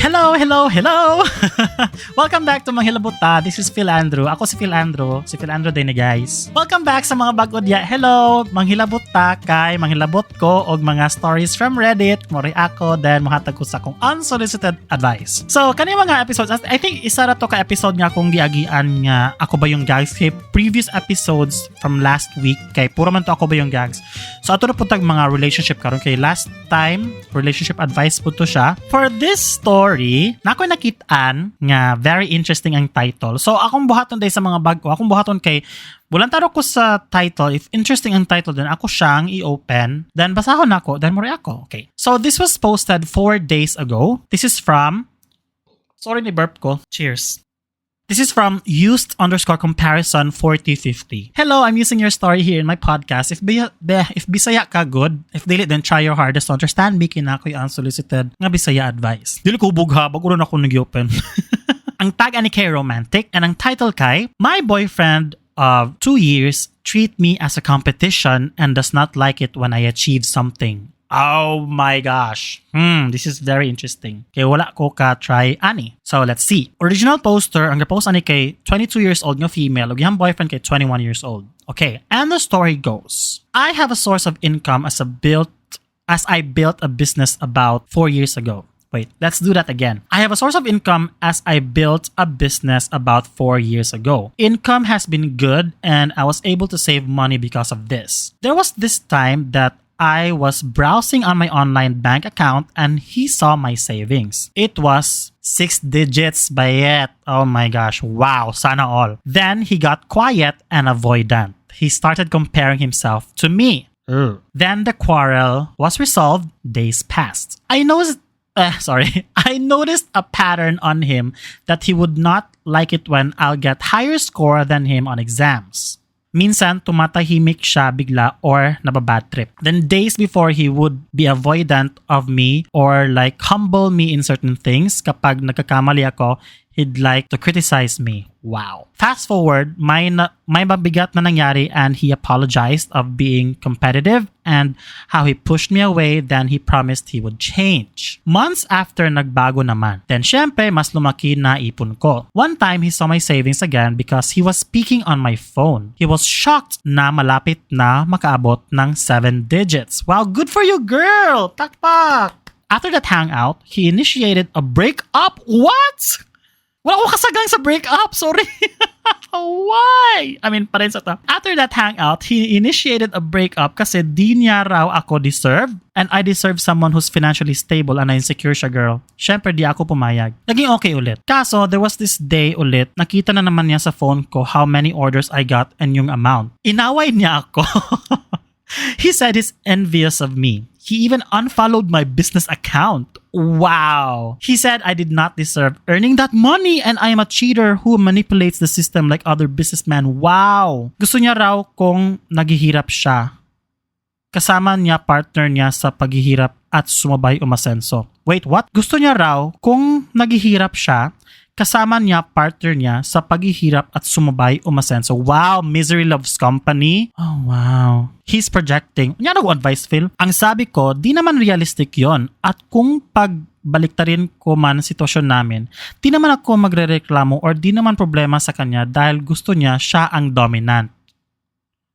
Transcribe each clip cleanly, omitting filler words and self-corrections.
Hello, hello, hello! Welcome back to Manghilabot Ta. This is Phil Andrew. Ako si Phil Andrew. Si Phil Andrew din, guys. Welcome back sa mga bag-o diya. Hello! Manghilabot ta kay manghilabot ko og mga stories from Reddit. Mo-read ako, then mohatag ko sa akong unsolicited advice. So, kani mga episodes, I think isa ra to ka episode nga akong giagian nga Ako Ba Yung Gags? Kay previous episodes from last week, kay puro man to Ako Ba Yung Gags? So, ato na po tag mga relationship karon kay last time, relationship advice po to siya. For this story, naa ko'y nakitaan nga very interesting ang title. So, akong buhaton day sa mga bago, akong buhaton kay bulantaro ko sa title. If interesting ang title, then ako siyang i-open. Then basahon nako, then mo ako. Okay. So, this was posted 4 days ago. This is from, sorry ni burp ko. Cheers. This is from used_comparison4050. "Hello, I'm using your story here in my podcast. If Bisaya ka, good. If dili, then try your hardest to understand me. Kay naa ko'y unsolicited nga Bisaya advice." Dili ko hubog ha, bago na ako nag-open. Ang tag ani kay romantic and ang title kay "My Boyfriend of 2 Years Treat Me as a Competition and Does Not Like It When I Achieve Something." Oh my gosh. This is very interesting. Kay wala ko ka try ani. So let's see. Original poster, ang post ani kay 22 years old nga female ug iyang boyfriend kay 21 years old. Okay, and the story goes: "I have a source of income as I built a business about 4 years ago." Wait, let's do that again. "I have a source of income as I built a business about 4 years ago. Income has been good and I was able to save money because of this. There was this time that I was browsing on my online bank account and he saw my savings. It was six digits bayet." Oh my gosh. Wow. Sana all. "Then he got quiet and avoidant. He started comparing himself to me. Then the quarrel was resolved. Days passed. I noticed sorry, I noticed a pattern on him that he would not like it when I'll get higher score than him on exams. Minsan, tumatahimik siya bigla or nababad trip. Then days before, he would be avoidant of me or like humble me in certain things. Kapag nagkakamali ako, he'd like to criticize me. Wow. Fast forward, may mabigat na nangyari and he apologized of being competitive and how he pushed me away. Then he promised he would change. Months after, nagbago naman. Then syempre, mas lumaki na ipon ko. One time, he saw my savings again because he was speaking on my phone. He was shocked na malapit na makaabot ng 7 digits." Wow, good for you, girl! Takpak! "After that hangout, he initiated a breakup." What? Wala ko kasagang sa breakup. Sorry. Why? I mean, pa rin sa to. "After that hangout, he initiated a breakup kasi di niya raw ako deserve and I deserve someone who's financially stable," and insecure siya, girl. Syempre, di ako pumayag. Naging okay ulit. Kaso, there was this day ulit, nakita na naman niya sa phone ko how many orders I got and yung amount. Inaway niya ako. He said he's envious of me. He even unfollowed my business account. Wow. He said I did not deserve earning that money and I am a cheater who manipulates the system like other businessmen. Wow. Gusto niya raw kung naghihirap siya, kasama niya partner niya sa paghihirap at sumabay umasenso. Wait, what? Gusto niya raw kung naghihirap siya, kasama niya partner niya sa paghihirap at sumabay umasenso. Wow, misery loves company. Oh, wow. He's projecting. Nya na advice, Phil. Ang sabi ko, di naman realistic yon. At kung pag baliktarin ko man sitwasyon namin, di naman ako magrereklamo or di naman problema sa kanya dahil gusto niya siya ang dominant.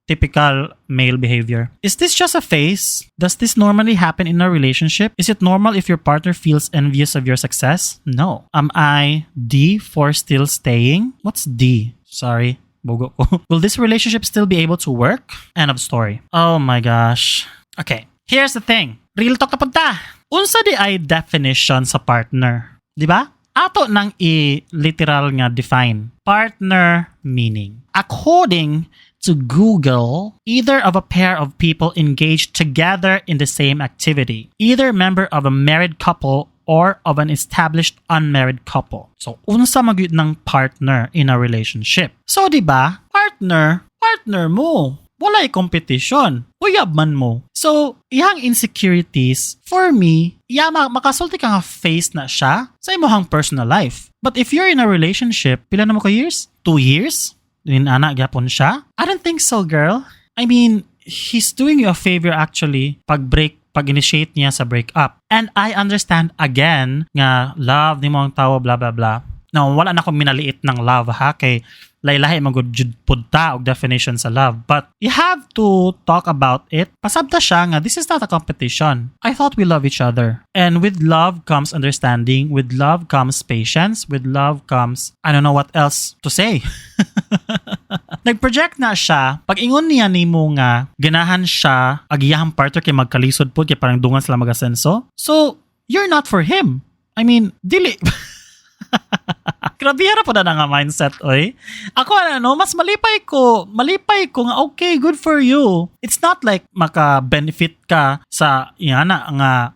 Typical male behavior. Is this just a phase? Does this normally happen in a relationship? Is it normal if your partner feels envious of your success? No. Am I D for still staying?" What's D? Sorry. Bogo ko. "Will this relationship still be able to work?" End of story. Oh my gosh. Okay. Here's the thing. Real talk na punta. Unsa diay definition sa partner? Di ba? Ato nang i-literal nga define. Partner meaning. According to Google, either of a pair of people engaged together in the same activity, either member of a married couple or of an established unmarried couple. So, unsa magyud ng partner in a relationship? So, di ba? Partner, partner mo. Walay competition. Uyab man mo. So, iyang insecurities, for me, iya makasulti ka nga phase na siya sa imong personal life. But if you're in a relationship, pila na mo ka years? 2 years? Ana gyapon siya? I don't think so, girl. I mean, he's doing you a favor actually pag break. pag-initiate niya sa breakup. And I understand again nga love nimo ang tawo, blah blah blah. Now, wala na akong minaliit ng love ha, kay lahi-lahi man gud jud pud ta og definition sa love. But you have to talk about it. Pasabta siya nga this is not a competition. I thought we love each other. And with love comes understanding. With love comes patience. With love comes, I don't know what else to say. Nag-project na siya. Pag ingon niya nimo nga ganahan siya ag iyahang partner kay magkalisod pod kay parang dungan sila mag-asenso. So, you're not for him. I mean, dili. Grabe ra pod na nga mindset, oy. Ako ano, mas malipay ko nga okay, good for you. It's not like maka-benefit ka sa yana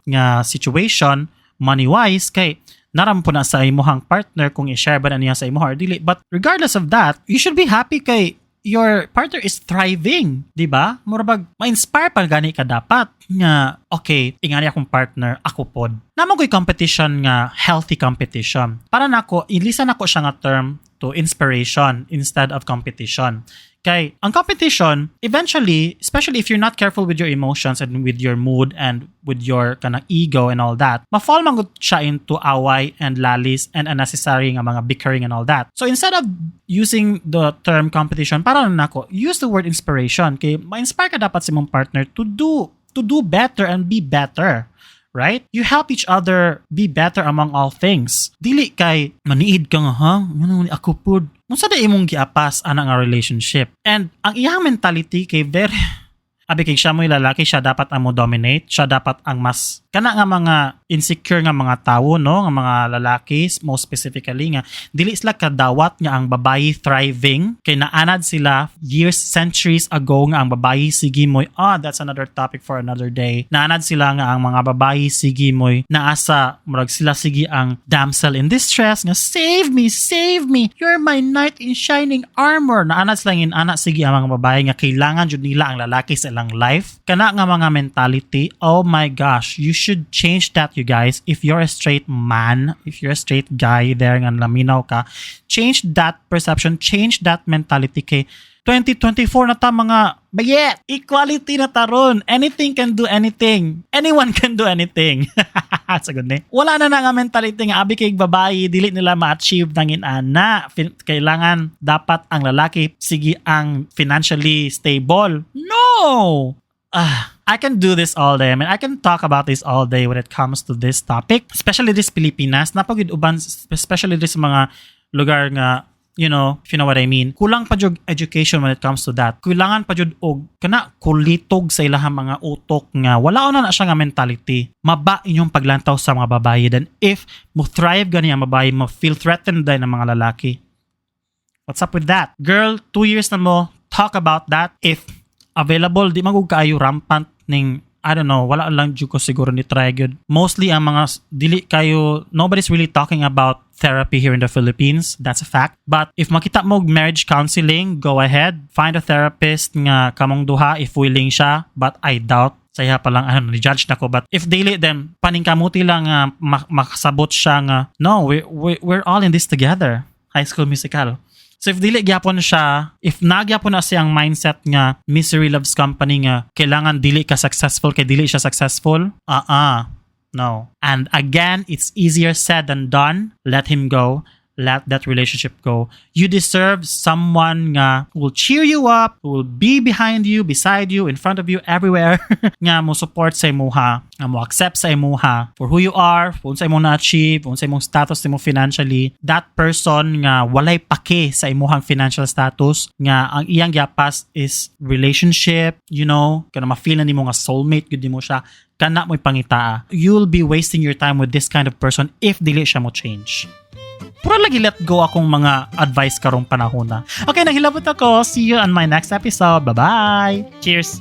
nga situation money-wise kay naram po na sa imuhang partner kung i-share ba na niya sa imuha or dili. But regardless of that, you should be happy kay your partner is thriving, di ba? Mura bag ma-inspire pa gani ka dapat nga okay, ingani akong partner, ako pod. Naa man ko'y competition nga healthy competition. Para nako, ilisan nako siya nga term to inspiration instead of competition. Kay ang competition, eventually, especially if you're not careful with your emotions and with your mood and with your kanang ego and all that, ma-fall man gud siya into away and lalis and unnecessary nga mga bickering and all that. So instead of using the term competition, para na nako, use the word inspiration. Kay ma-inspire ka dapat sa imong partner to do better and be better, right? You help each other be better among all things. Dili kay maniid ka nga, ha? Ano ni ako pud? Unsa da imong giapas ana nga relationship? And ang iyang mentality kay very abi kay siya mo'y lalaki, siya dapat ang mo dominate, siya dapat ang mas kana nga mga insecure nga mga tawo, no, nga mga lalaki most specifically, nga dili sila kadawat nga ang babayi thriving kay naanad sila years, centuries ago nga ang babayi sige mo'y, ah, that's another topic for another day. Naanad sila nga ang mga babayi sige mo'y naasa murag sila sige ang damsel in distress nga "Save me, save me, you're my knight in shining armor." Naanad sila ngin ana sige ang mga babayi nga kailangan jud nila ang lalaki sa ilang life. Kana nga mga mentality, oh my gosh, you should change that, you guys. If you're a straight man, if you're a straight guy there nga laminaw ka, change that perception, change that mentality kay 2024 na ta, mga bayet. Equality na taron. Anything can do anything. Anyone can do anything. Sagot ni. Wala na na nga mentality nga abi kay babayi dili nila ma-achieve nang inana. Kailangan dapat ang lalaki sige ang financially stable. No! Ah, I can do this all day. I mean, I can talk about this all day when it comes to this topic, especially this Pilipinas. Naa pa gyud uban, especially this mga lugar nga, if you know what I mean. Kulang pa jud education when it comes to that. Kulangan pa jud og kana kulitog sa ilahang mga utok nga wala na na siya nga mentality. Maba inyong paglantaw sa mga babayi. Then if mo thrive gani ang babayi, mo feel threatened din ng mga lalaki. What's up with that? Girl, 2 years na mo, talk about that. If available, di magug kaayo rampant ning, I don't know, wala lang jud ko siguro ni try gyud. Mostly ang mga dili kayo, nobody's really talking about therapy here in the Philippines. That's a fact. But if makita mo og marriage counseling, go ahead. Find a therapist nga kamong duha if willing siya. But I doubt sa iya pa lang, ano, ni-judge na ko. But if dili, then paningkamuti lang nga makasabot siya nga, no, we're all in this together. High School Musical. So if dili gyapon siya, if nagyapon na siyang mindset nga misery loves company nga kailangan dili ka successful kay dili siya successful, ah ah, no. And again, it's easier said than done. Let him go. Let that relationship go. You deserve someone nga will cheer you up, who will be behind you, beside you, in front of you, everywhere, nga mo support sa imuha, nga mo accept sa imuha for who you are, kung sa imong na-achieve, kung sa imong status nimo financially. That person nga walay pake sa imuhang financial status, nga ang iyang giapas is relationship, kana ma-feel na nimo nga soulmate gud nimo siya, kana mo'y pangitaa. You'll be wasting your time with this kind of person if dili siya mo change. Puro lagi let go akong mga advice karong panahon na. Okay, naghilabot ako. See you on my next episode. Bye-bye! Cheers!